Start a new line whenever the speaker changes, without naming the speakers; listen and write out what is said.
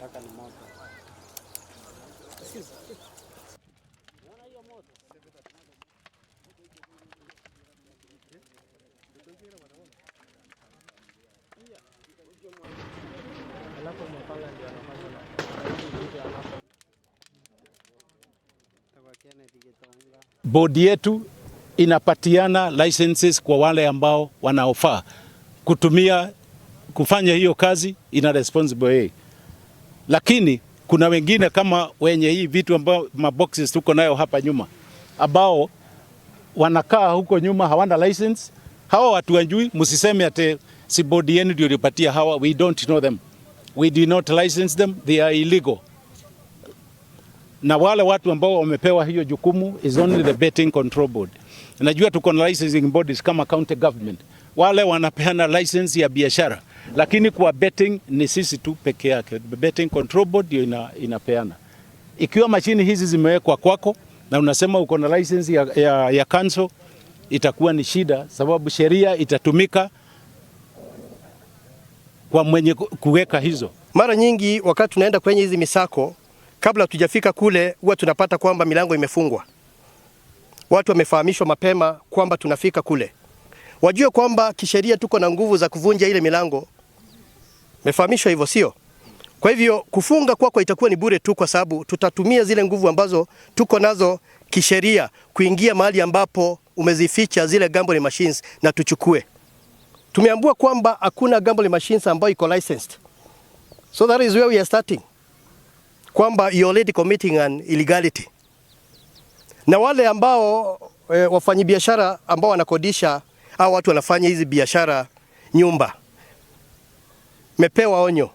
Mpaka ni moto.
Bodi yetu inapatiana licenses kwa wale ambao wanaofaa kutumia kufanya hiyo kazi in a responsible way, lakini kuna wengine kama wenye hii vitu ambao maboxes tuko nayo hapa nyuma ambao wanakaa huko nyuma hawana license. Hawa watu wajui, msiseme ati si bodi yenu ndio ilipatia hawa. We don't know them, we do not license them, they are illegal. Na wale watu ambao wamepewa hiyo jukumu is only the Betting Control Board. Najua tuko na licensing bodies kama county government, wale wanapeana license ya biashara, lakini kwa betting ni sisi tu peke yake. The Betting Control Board ndio inapeana. Ikiwa mashini hizi zimewekwa kwako na unasema uko na license ya council, itakuwa ni shida, sababu sheria itatumika kwa mwenye kuweka hizo.
Mara nyingi wakati tunaenda kwenye hizi misako, kabla tujafika kule, huwa tunapata kwamba milango imefungwa. Watu wamefahamishwa mapema kwamba tunafika kule, wajue kwamba kisheria tuko na nguvu za kuvunja ile milango. Mefahamishwa hivyo, sio? Kwa hivyo kufunga kwako itakuwa ni bure tu, kwa sababu tutatumia zile nguvu ambazo tuko nazo kisheria kuingia mahali ambapo umezificha zile gambling machines na tuchukue. Tumeambiwa kwamba hakuna gambling machines ambayo iko licensed. So that is where we are starting. Kwamba you already committing an illegality. Na wale ambao wafanyibiashara ambao wanakodisha au watu wanafanya hizi biashara nyumba, mepewa onyo.